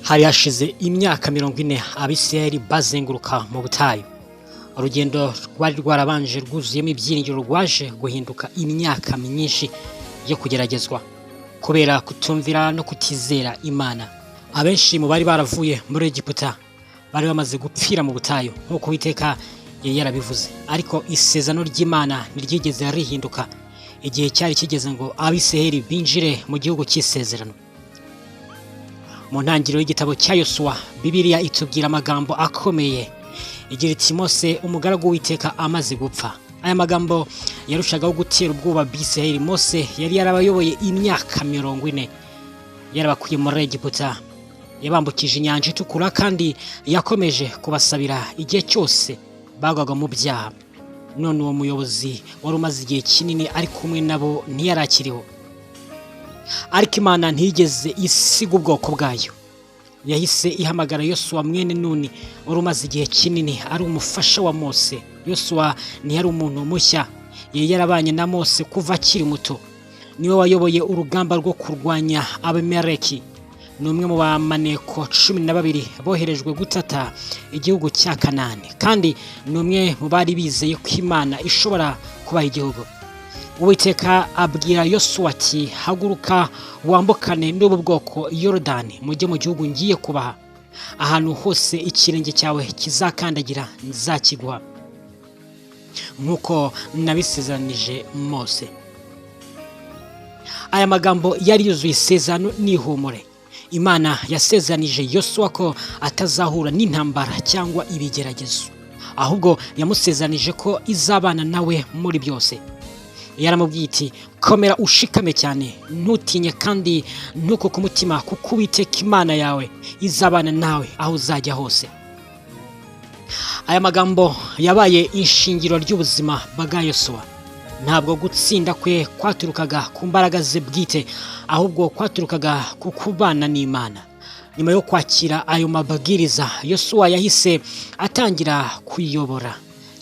Hari hashize imyaka 40 Abisirayeli bazenguruka mu butayu. Urugendo rwari rwarabanje rwuzuyemo ibyiringiro rwaje guhinduka imyaka myinshi yo kugeragezwa kubera kutumvira no kutizera Imana. Abenshi mu bari baravuye muri Egiputa bari bamaze gupfira mu butayu nk'uko Uwiteka yari yarabivuze, ariko isezerano ry'Imana ntiryigeze rihinduka. Igihe cyari kigeze ngo Abisirayeli binjire mu gihugu cy'isezerano. Mu ntangiriro y'igitabo cya Yosuwa, Bibiliya itubwira amagambo akomeye igira iti: "Mose umugaragu w'Uwiteka amaze gupfa." Aya magambo yarushagaho gutera ubwoba Abisirayeli. Mose yari yarabayoboye imyaka 40, yarabakuye muri Egiputa, yabambukije Inyanja Itukura, kandi yakomeje kubasabira igihe cyose bagwaga mu byaha. None uwo muyobozi wari umaze igihe kinini ari kumwe nabo ntiyarakiriho. Ariko Imana ntiyigeze isiga ubwoko bwayo. Yahise ihamagara Yosuwa mwene Nuni, wari umaze igihe kinini ari umufasha wa Mose. Yosuwa ntiyari umuntu mushya, yari yarabanye na Mose kuva akiri muto. Niwe wayoboye urugamba rwo kurwanya Abimeleki. Ni umwe mu bamaneko 12 boherejwe gutata igihugu cya Kanani, kandi ni umwe mu bari bizeye ko Imana ishobora kubaha igihugu. Uwiteka abwira Yosuwa ati: "Haguruka wambukane n'ubu bwoko Yorodani, mujye mu gihugu ngiye kubaha. Ahantu hose ikirenge cyawe kizakandagira nzakiguha, nk'uko nabisezeranije Mose." Aya magambo yari yuzuye isezerano n'ihumure. Imana yasezeranije Yosuwa ko atazahura n'intambara cyangwa ibigeragezo, ahubwo yamusezeranije ko izabana nawe muri byose. Yaramubwiye iti: "Komera ushikame cyane, ntutinye kandi ntukuke umutima, kuko Uwiteka Imana yawe izabana nawe aho uzajya hose." Aya magambo yabaye ishingiro ry'ubuzima bwa Yosuwa. Ntabwo gutsinda kwe kwaturukaga ku mbaraga ze bwite, ahubwo kwaturukaga ku kubana n'Imana. Nyuma yo kwakira ayo mabwiriza, Yosuwa yahise atangira kuyobora.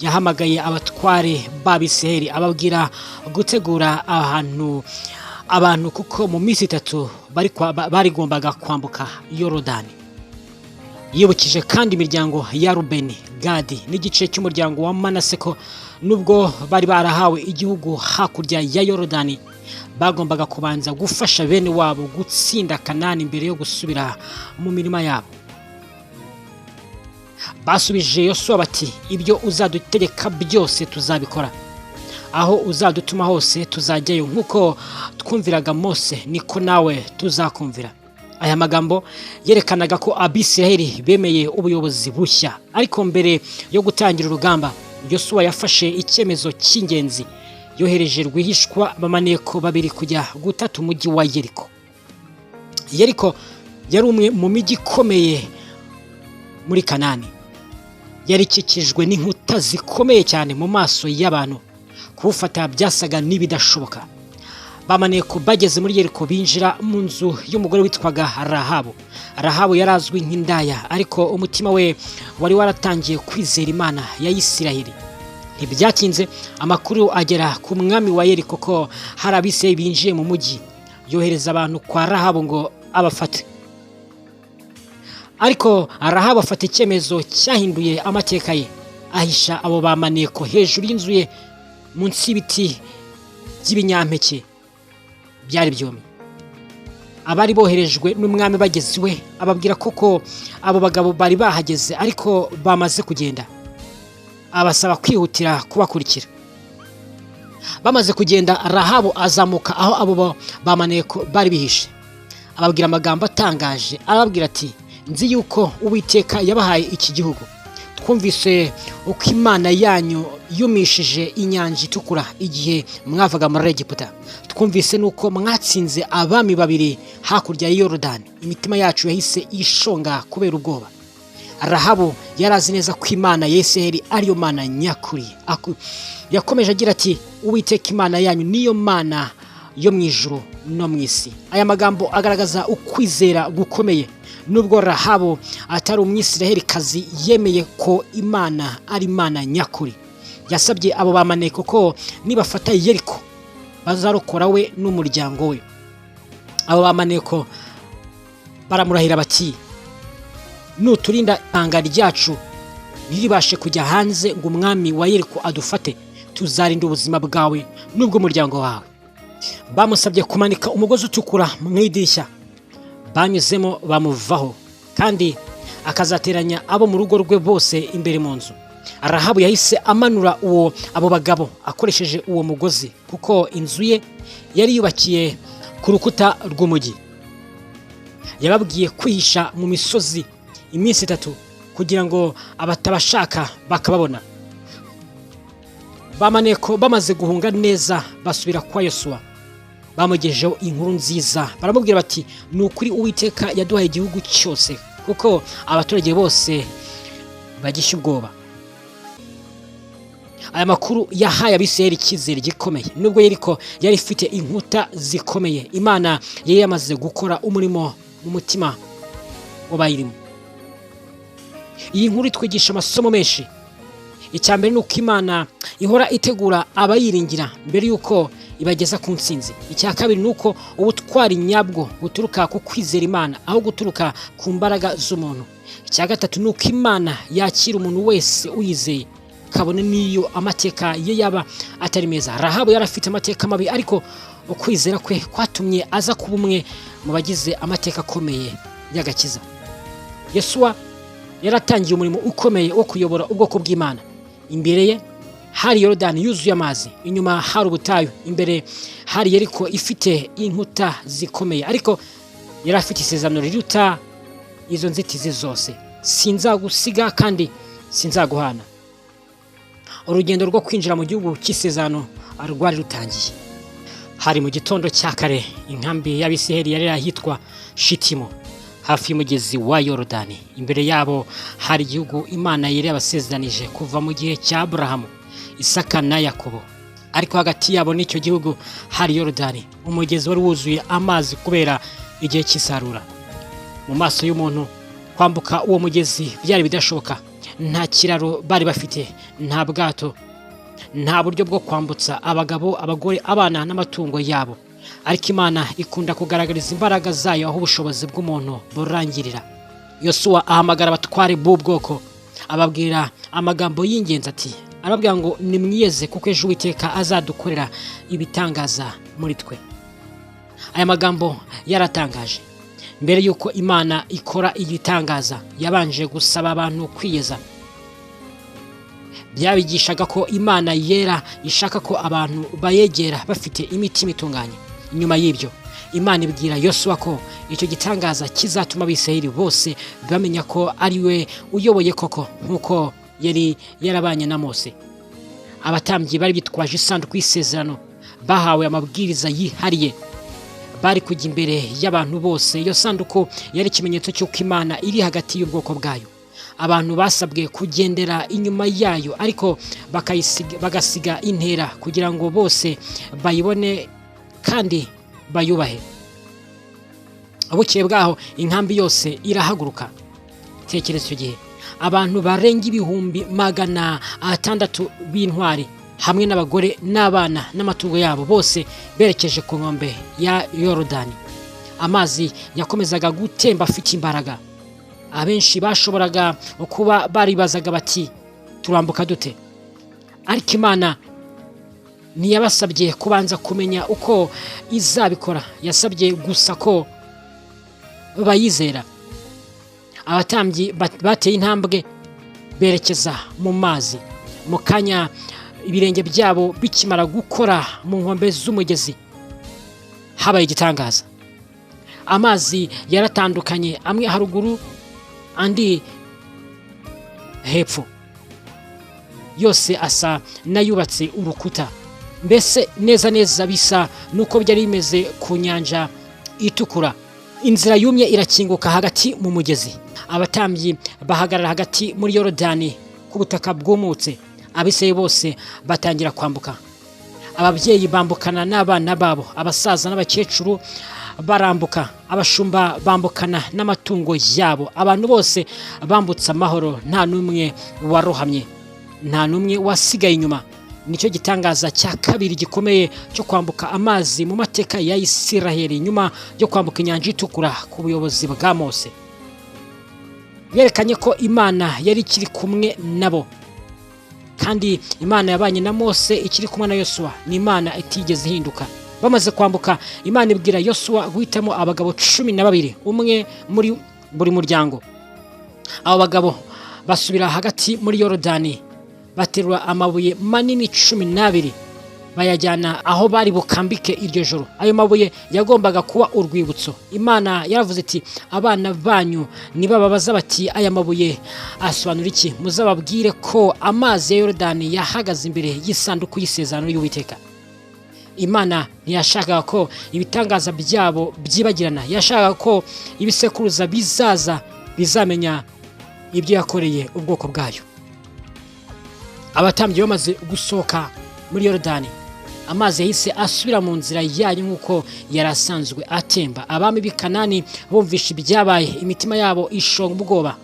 Yahamagaye abatware b'Abisirayeli, ababwira gutegura ahantu abantu, kuko mu minsi 3 barigombaga kwambuka Yorodani. Yibukije kandi imiryango ya Rubeni, Gadi n'igice cy'umuryango wa Manase ko nubwo bari barahawe igihugu hakurya ya Yorodani, bagombaga kubanza gufasha bene wabo gutsinda Kanani mbere yo gusubira mu mirima yabo. Basubije Yosuwa bati: "Ibyo uzadutegeka byose tuzabikora, aho uzadutuma hose tuzajyayo. Nk'uko twumviraga Mose, niko nawe tuzakumvira." Aya magambo yerekanaga ko Abisirayeli bemeye ubuyobozi bushya. Ariko mbere yo gutangira urugamba, Yosuwa yafashe icyemezo cy'ingenzi. Yohereje rwihishwa abamaneko babiri kujya gutata umujyi wa Yeriko. Yeriko yari umwe mu mijyi ikomeye muri Kanani. Yari ikikijwe n'inkuta zikomeye cyane. Mu maso y'abantu, kuwufata byasaga n'ibidashoboka. Bamaneko bageze muri Yeriko, binjira mu nzu y'umugore witwaga Rahabu. Rahabu yari azwi nk'indaya, ariko umutima we wari waratangiye kwizera Imana ya Isiraheli. Ntibyatinze, amakuru agera ku mwami wa Yeriko ko hari Abisirayeli binjiye mu mujyi. Yohereza abantu kwa Rahabu ngo abafate, ariko Rahabu afata icyemezo cyahinduye amateka ye. Ahisha abo bamaneko hejuru y'inzu ye, munsi y'ibiti by'ibinyampeke byari byumye. Abari boherejwe n'umwami bageze iwe, ababwira koko abo bagabo bari bahageze ariko bamaze kugenda, abasaba kwihutira kubakurikira. Bamaze kugenda, Rahabu azamuka aho abo bamaneko bari bihishe, ababwira amagambo atangaje. Arababwira ati: "Nzi yuko Uwiteka yabahaye iki gihugu. Twumvise uko Imana yanyu yumishije Inyanja Itukura igihe mwavaga muri Egiputa. Twumvise nuko mwatsinze abami babiri hakurya ya Yorodani. Imitima yacu yahise ishonga kubera ubwoba." Rahabu yari azi neza ko Imana ya Isirayeli ariyo Mana nyakuri. Yakomeje agira ati: "Uwiteka Imana yanyu niyo Mana yo mu ijuru no mu isi." Aya magambo agaragaza ukwizera gukomeye. Nubwo Rahabu atari Umwisirayelikazi, yemeye ko Imana ari Imana nyakuri. Yasabye abo bamaneko ko nibafata Yeriko bazarokora we n'umuryango we. Abo bamaneko baramurahira bati: Nuturinda ibanga ryacu ntiribashe kujya hanze ngo umwami wa Yeriko adufate, tuzarinda ubuzima bwawe n'ubw'umuryango wawe. Bamusabye kumanika umugozi utukura mu idirishya banyuzemo bamuvaho, kandi akazateranya abo mu rugo rwe bose imbere mu nzu. Rahabu yahise amanura abo bagabo akoresheje uwo mugozi, kuko inzu ye yari yubakiye ku rukuta rw'umujyi. Yababwiye kwihisha mu misozi iminsi 3 kugira ngo abatabashaka bakababona. Bamaneko bamaze guhunga neza basubira kwa Yosuwa, bamugejeho inkuru nziza, baramubwira bati: "Ni ukuri Uwiteka yaduhaye igihugu cyose, kuko abaturage bose bagishya ubwoba." Aya makuru yahaye Abisirayeli icyizere gikomeye. Nubwo Yeriko yari ifite inkuta zikomeye, Imana yari yamaze gukora umurimo mu mutima w'abayirimo. Iyi nkuru itwigisha amasomo menshi. Icya mbere ni uko Imana ihora itegura abayiringira mbere y'uko ibageza ku ntsinzi. Icya kabiri ni uko ubutwari nyabwo buturuka ku kwizera Imana aho guturuka ku mbaraga z'umuntu. Icya gatatu ni uko Imana yakira umuntu wese uyizeye, kabone n'iyo amateka ye yaba atari meza. Rahabu yari afite amateka mabi, ariko ukwizera kwe kwatumye aza kuba umwe mu bagize amateka akomeye y'agakiza. Yosuwa yaratangiye umurimo ukomeye wo kuyobora ubwoko bw'Imana. Imbere ye hari Yorodani yuzuye amazi, inyuma hari ubutayu, imbere hari Yeriko ifite inkuta zikomeye, ariko yari afite isezerano riruta izo nzitizi zose: "Sinzagusiga kandi sinzaguhana." Urugendo rwo kwinjira mu gihugu cy'isezerano rwari rutangiye. Hari mu gitondo cya kare, inkambi y'Abisiraheli yari ahitwa Shitimu, hafi y'umugezi wa Yorodani. Imbere yabo hari igihugu Imana yari yabasezeranije kuva mu gihe cya Aburahamu, Isaka na Yakobo. Ariko hagati yabo n'icyo gihugu hari Yorodani, umugezi wari wuzuye amazi kubera igihe cy'isarura. Mu maso y'umuntu, kwambuka uwo mugezi byari bidashoboka. Nta kiraro bari bafite, nta bwato, nta buryo bwo kwambutsa abagabo, abagore, abana n'amatungo yabo. Ariko Imana ikunda kugaragariza imbaraga zayo aho ubushobozi bw'umuntu burangirira. Yosuwa ahamagara abatware b'ubwoko, ababwira amagambo y'ingenzi, ati arababwira ngo: "Nimwiyeze, kuko ejo Uwiteka azadukorera ibitangaza muri twe." Aya magambo yaratangaje. Mbere y'uko Imana ikora igitangaza, yabanje gusaba abantu kwiyeza. Byabigishaga ko Imana yera ishaka ko abantu bayegera bafite imitima itunganye. Nyuma y'ibyo, Imana ibwira Yosuwa ko icyo gitangaza kizatuma Abisirayeli bose bamenya ko ari we uyoboye koko, nk'uko yari yarabanye na Mose. Abatambyi bari bitwaje isanduku y'isezerano bahawe amabwiriza yihariye. Bari kujya imbere y'abantu bose. Iyo sanduku yari ikimenyetso cy'uko Imana iri hagati y'ubwoko bwayo. Abantu basabwe kugendera inyuma yayo, ariko bagasiga intera kugira ngo bose bayibone kandi bayubahe. Bukeye bwaho, inkambi yose irahaguruka. Tekereza icyo gihe, abantu barenga 600,000 b'intwari, hamwe n'abagore n'abana n'amatungo yabo, bose berekeje ku nkombe ya Yorodani. Amazi yakomezaga gutemba afite imbaraga. Abenshi bashoboraga kuba baribazaga bati: "Turambuka dute?" Ariko Imana ntiyabasabye kubanza kumenya uko izabikora, yasabye gusa ko bayizera. Abatambyi bateye intambwe berekeza mu mazi. Mu kanya, ibirenge byabo bikimara gukora mu nkombe z'umugezi, habaye igitangaza. Amazi yaratandukanye, amwe haruguru, andi hepfo, yose asa n'ayubatse urukuta, mbese neza neza bisa n'uko byari bimeze ku Nyanja Itukura. Inzira yumye irakinguka hagati mu mugezi. Abatambyi bahagarara hagati muri Yorodani ku butaka bwumutse. Abisirayeli bose batangira kwambuka. Ababyeyi bambukana n'abana babo, abasaza n'abakecuru barambuka, abashumba bambukana n'amatungo yabo. Abantu bose bambutse amahoro, nta n'umwe warohamye, nta n'umwe wasigaye inyuma. Nicyo gitangaza cya kabiri gikomeye cyo kwambuka amazi mu mateka ya Isiraheli, nyuma yo kwambuka Inyanja Itukura ku buyobozi bwa Mose. Yerekanye ko Imana yari ikiri kumwe nabo, kandi Imana yabanye na Mose ikiri kumwe na Yosuwa. Ni Imana itigeze ihinduka. Bamaze kwambuka, Imana ibwira Yosuwa guhitamo abagabo 12, umwe muri buri muryango. Abo bagabo basubira hagati muri Yorodani, baterura amabuye manini 12, bayajyana aho bari bukambike iryo joro. Ayo mabuye yagombaga kuba urwibutso. Imana yaravuze iti: "Abana banyu nibababaza bati: 'Aya mabuye asobanura iki?' muzababwire ko amazi ya Yorodani yahagaze imbere y'isanduku y'isezerano y'Uwiteka." Imana ntiyashakaga ko ibitangaza byabo byibagirana, yashakaga ko ibisekuruza bizaza bizamenya ibyo yakoreye ubwoko bwayo. Abatambyi bamaze gusohoka muri Yorodani, amazi yahise asubira mu nzira yayo nk'uko yari asanzwe atemba. Abami b'i Kanani bumvishe ibyabaye, imitima yabo ishonga ubwoba.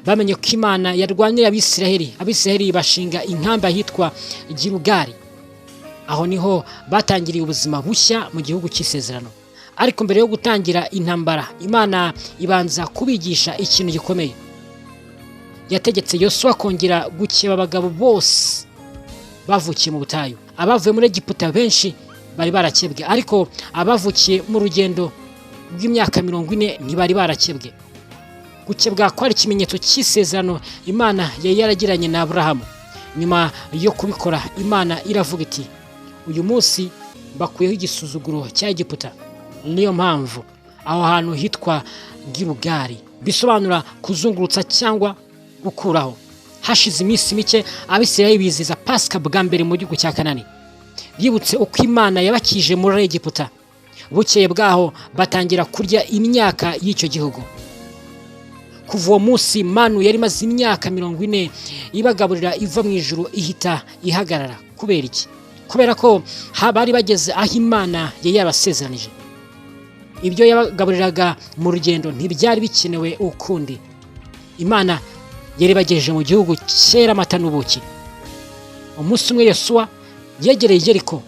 Bamenye ko Imana yarwanira Abisiraheli. Abisiraheli bashinga inkambi ahitwa Girugari. Aho niho batangiriye ubuzima bushya mu gihugu cy'isezerano. Ariko mbere yo gutangira intambara, Imana ibanza kubigisha ikintu gikomeye. Yategetse Yosuwa kongera gukeba abagabo bose bavukiye mu butayu. Abavuye muri Egiputa benshi bari barakebwe, ariko abavukiye mu rugendo rw'imyaka 40 ntibari barakebwe. Gukebwa kwari ikimenyetso cy'isezerano Imana yari yaragiranye na Aburahamu. Nyuma yo kubikora, Imana iravuga iti: "Uyu munsi bakuyeho igisuzuguro cya Egiputa." Niyo mpamvu aho hantu hitwa Girugari, bisobanura kuzungurutsa cyangwa gukuraho. Hashize iminsi mike, Abisirayeli bizihiza Pasika bwa mbere mu gihugu cya Kanani. Bibutse uko Imana yabakije muri Egiputa. Bukeye bwaho batangira kurya imyaka y'icyo gihugu. Kuva uwo munsi, manu yari imaze imyaka 40 ibagaburira iva mu ijuru ihita ihagarara. Kubera iki? Kubera ko bari bageze aho Imana yari yarabasezeranije. Ibyo yabagaburiraga mu rugendo ntibyari bikenewe ukundi. Imana yari bagejeje mu gihugu cyera amata n'ubuki. Umunsi umwe Yosuwa yegereye Yeriko,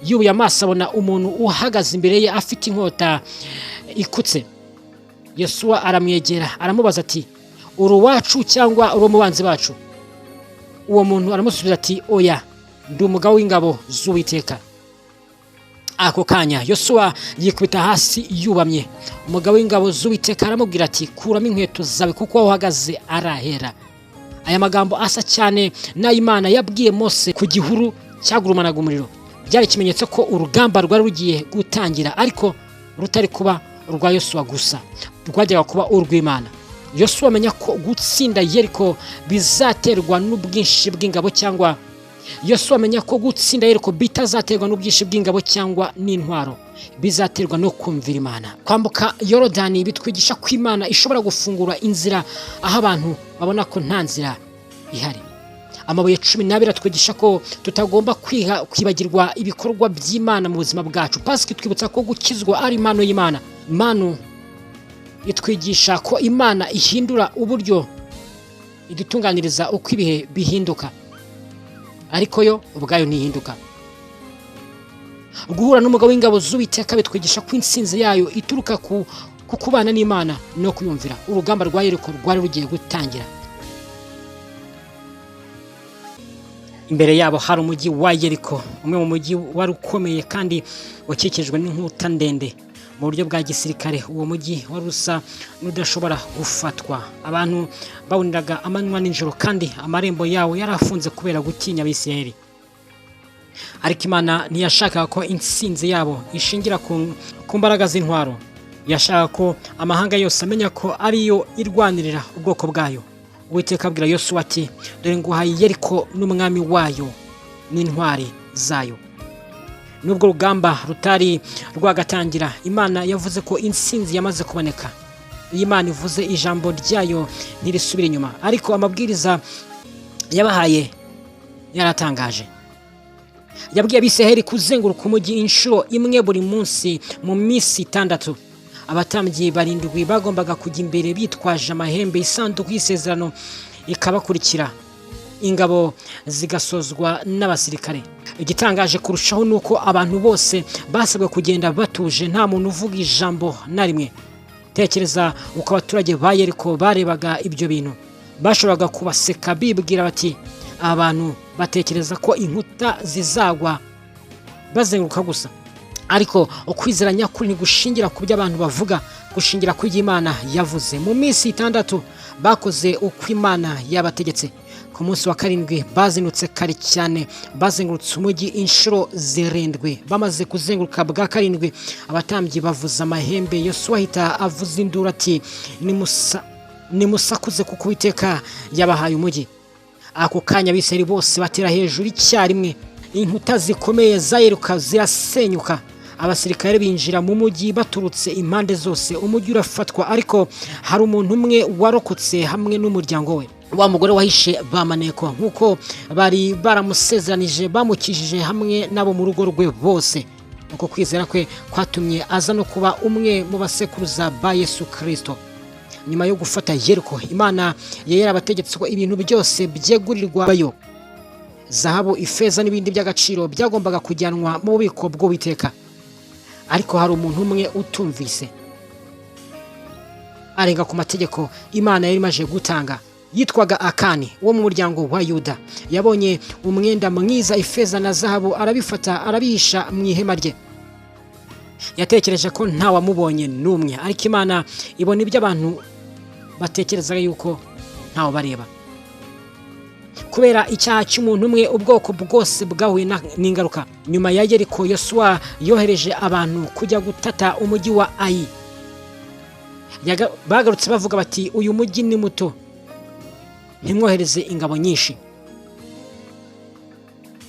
yubuye amaso abona umuntu uhagaze imbere ye afite inkota ikutse. Yosuwa aramwegera, aramubaza ati: "Uri uwacu cyangwa uri umubanzi bacu?" Uwo muntu aramusubiza ati: "Oya, ndi umugabo w'ingabo z'Uwiteka." Ako kanya Yosuwa yikubita hasi yubamye. Umugabo w'ingabo z'Uwiteka aramubwira ati: "Kuramo inkweto zawe, kuko aho uhagaze arahera." Aya magambo asa cyane n'ay'Imana yabwiye Mose ku gihuru cyagurumanaga umuriro. Byari ikimenyetso ko urugamba rwari rugiye gutangira, ariko rutari kuba urwa Yosuwa gusa, rwajyaga kuba urw'Imana. Yosuwa amenya ko gutsinda Yeriko bizaterwa n'ubwinshi bw'ingabo cyangwa Yosuwa amenya ko gutsinda Yeriko bitazaterwa n'ubwinshi bw'ingabo cyangwa n'intwaro, bizaterwa no kumvira Imana. Kwambuka Yorodani bitwigisha ko Imana ishobora gufungura inzira aho abantu babona ko nta nzira ihari. Amabuye 12 atwigisha ko tutagomba kwibagirwa ibikorwa by'Imana mu buzima bwacu. Pasika itwibutsa ko gukizwa ari impano y'Imana. Manu itwigisha ko Imana ihindura uburyo idutunganiriza uko ibihe bihinduka, ariko yo ubwayo ntihinduka. Guhura n'umugabo w'ingabo z'Uwiteka bitwigisha ko intsinzi yayo ituruka ku kubana n'Imana no kuyumvira. Urugamba rwa Yeriko rwari rugiye gutangira. Imbere yabo hari umujyi wa Yeriko, umwe mu mujyi wari ukomeye kandi ukikijwe n'inkuta ndende. Mu buryo bwa gisirikare, uwo mujyi wari usa n'udashobora gufatwa. Abantu bawuniraga amanywa n'ijoro, kandi amarembo yawo yari afunze kubera gutinya Abisirayeli. Ariko Imana ntiyashakaga ko intsinzi yabo ishingira ku mbaraga z'intwaro. Yashakaga ko amahanga yose amenya ko ariyo irwanirira ubwoko bwayo. Uwiteka abwira Yosuwa ati: "Dore nguhaye Yeriko n'umwami wayo n'intwari zayo." Nubwo urugamba rutari rwagatangira, Imana yavuze ko intsinzi yamaze kuboneka. Iyo Imana ivuze, ijambo ryayo ntirisubira inyuma. Ariko amabwiriza yabahaye yaratangaje. Yabwiye Abisiraheli kuzenguruka umujyi inshuro imwe buri munsi mu minsi 6. Abatambyi barindwi bagombaga kujya imbere bitwaje amahembe, isanduku y'isezerano ikabakurikira, ingabo zigasozwa n'abasirikare. Igitangaje kurushaho ni uko abantu bose basabwe kugenda batuje, nta muntu uvuga ijambo na rimwe. Tekereza uko abaturage ba Yeriko barebaga ibyo bintu. Bashoboraga kubaseka bibwira bati: "Abantu batekereza ko inkuta zizagwa bazenguruka gusa." Ariko ukwizera nyakuri ntigushingira ku byo abantu bavuga, gushingira ku byo Imana yavuze. Mu minsi 6 bakoze uko Imana yabategetse. Ku munsi wa karindwi bazindutse kare cyane, bazengurutse umujyi inshuro 7. Bamaze kuzenguruka bwa karindwi, abatambyi bavuza amahembe. Yosuwa ahita avuza induru ati: "Nimusakuze kuko Uwiteka yabahaye umujyi." Ako kanya Abisirayeli bose batera hejuru icyarimwe. Inkuta zikomeye za Yeriko zirasenyuka, abasirikare binjira mu mujyi baturutse impande zose, umujyi urafatwa. Ariko hari umuntu umwe warokotse hamwe n'umuryango we, wa mugore wahishe ba maneko. Nk'uko bari baramusezeranije, bamukijije hamwe n'abo mu rugo rwe bose. Uko kwizera kwe kwatumye aza no kuba umwe mu basekuruza ba Yesu Kirisito. Nyuma yo gufata Yeriko, Imana yari yarabategetse ko ibintu byose byegurirwayo, zahabu, ifeza n'ibindi by'agaciro, byagombaga kujyanwa mu bubiko bw'Uwiteka. Ariko hari umuntu umwe utumvise, arenga ku mategeko Imana yari imaze gutanga. Yitwaga Akani wo mu muryango wa Yuda. Yabonye umwenda mwiza, ifeza na zahabu, arabifata arabihisha mu ihema rye. Yatekereje ko ntawamubonye n'umwe, ariko Imana ibona ibyo abantu batekerezaga yuko ntawe bareba. Kubera icyaha cy'umuntu umwe, ubwoko bwose bwahuye n'ingaruka. Nyuma ya Yeriko, Yosuwa yohereje abantu kujya gutata umujyi wa Ayi. Bagarutse bavuga bati: "Uyu mujyi ni muto, ntimwohereze ingabo nyinshi."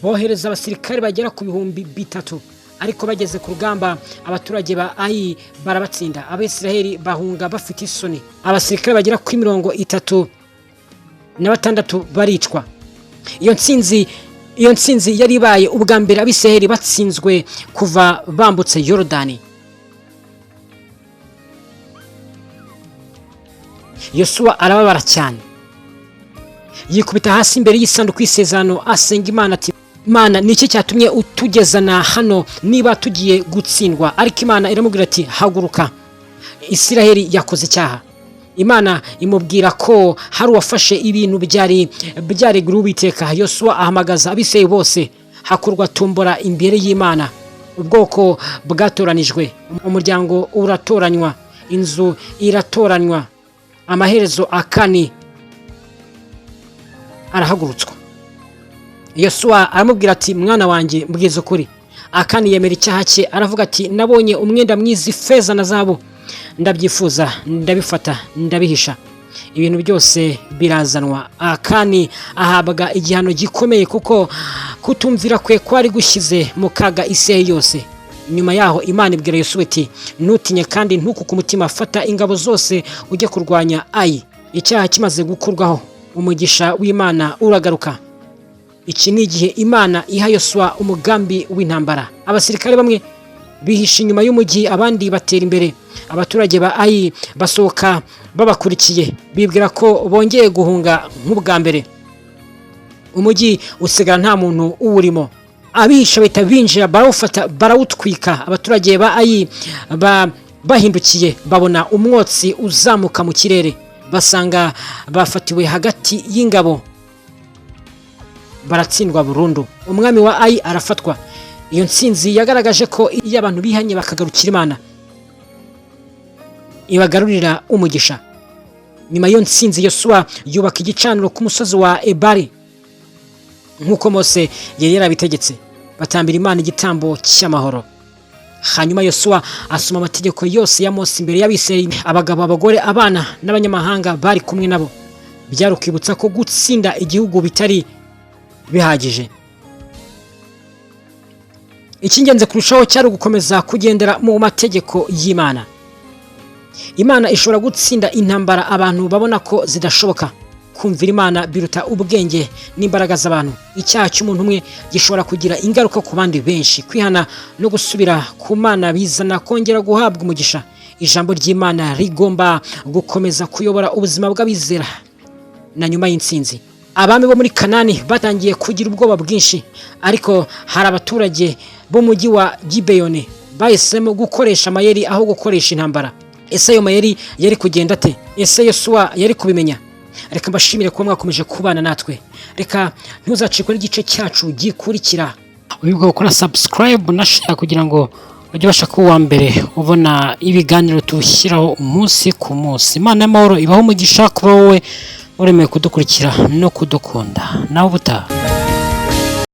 Bohereza abasirikare bagera ku 3000, ariko bageze ku rugamba abaturage ba Ayi barabatsinda, Abisiraheli bahunga bafite isoni. Abasirikare bagera kuri 36 baricwa. Iyo ntsinzi yari ibaye ubwa mbere Abisiraheli batsinzwe kuva bambutse Yorodani. Yosuwa arababara cyane, yikubita hasi imbere y'isanduku y'isezerano, asenga Imana ati: "Mana, ni iki cyatumye utugezana hano niba tugiye gutsindwa?" Ariko Imana iramubwira ati: "Haguruka, Isiraheli yakoze icyaha." Imana imubwira ko hari uwafashe ibintu byari byareguriwe Uwiteka. Yosuwa ahamagaza Abisirayeli bose, hakorwa tombora imbere y'Imana. Ubwoko bwatoranijwe, umuryango uratoranywa, inzu iratoranywa. Amaherezo Akani arahagurutswa. Yosuwa aramubwira ati: "Mwana wanjye, mbwiza ukuri." Akani yemera icyaha cye, aravuga ati: "Nabonye umwenda mwiza, ifeza na zahabu, ndabyifuza, ndabifata, ndabihisha." Ibintu byose birazanwa. Akani ahabwa igihano gikomeye kuko kutumvira kwe kwari gushyize mu kaga isi yose. Nyuma yaho Imana ibwira Yosuwa iti: "Ntutinye kandi ntukuke umutima, fata ingabo zose ujye kurwanya Ayi." Icyaha kimaze gukurwaho, umugisha w'Imana uragaruka. Iki ni igihe Imana iha Yosuwa umugambi w'intambara. Abasirikare bamwe bihisha inyuma y'umujyi, abandi batera imbere. Abaturage ba Ayi basohoka babakurikiye, bibwira ko bongeye guhunga nk'ubwa mbere. Umujyi usigara nta muntu uwurimo. Abihisha bahita binjira, barawufata, barawutwika. Abaturage ba Ayi bahindukiye babona umwotsi uzamuka mu kirere, basanga bafatiwe hagati y'ingabo, baratsindwa burundu. Umwami wa Ayi arafatwa. Iyo ntsinzi yagaragaje ko iyo abantu bihanye bakagarukira Imana, ibagarurira umugisha. Nyuma y'iyo ntsinzi, Yosuwa yubaka igicaniro ku musozi wa Ebari nk'uko Mose yari yarabitegetse, batambira Imana igitambo cy'amahoro. Hanyuma Yosuwa asoma amategeko yose ya Mose imbere y'Abisirayeli, abagabo, abagore, abana n'abanyamahanga bari kumwe nabo. Byari ukwibutsa ko gutsinda igihugu bitari bihagije, icy'ingenzi kurushaho cyari ugukomeza kugendera mu mategeko y'Imana. Imana ishobora gutsinda intambara abantu babona ko zidashoboka. Kumvira Imana biruta ubwenge n'imbaraga z'abantu. Icyaha cy'umuntu umwe gishobora kugira ingaruka ku bandi benshi. Kwihana no gusubira ku Mana bizana kongera guhabwa umugisha. Ijambo ry'Imana rigomba gukomeza kuyobora ubuzima bw'abizera na nyuma y'intsinzi. Abami bo muri Kanani batangiye kugira ubwoba bwinshi, ariko hari abaturage b'umujyi wa Gibeyoni bahisemo gukoresha amayeri aho gukoresha intambara. Ese ayo mayeri yari kugenda ate? Ese Yosuwa yari kubimenya? Reka mbashimire kuba mwakomeje kubana natwe. Reka ntuzacikwe n'igice cyacu gikurikira. Wibuke gukora subscribe na share kugira ngo ujye ubasha kuba uwa mbere ubona ibiganiro tuwushyiraho umunsi ku munsi. Imana y'amahoro ibaho umugisha kuba wowe uremeye kudukurikira no kudukunda. Nawe ubutaha.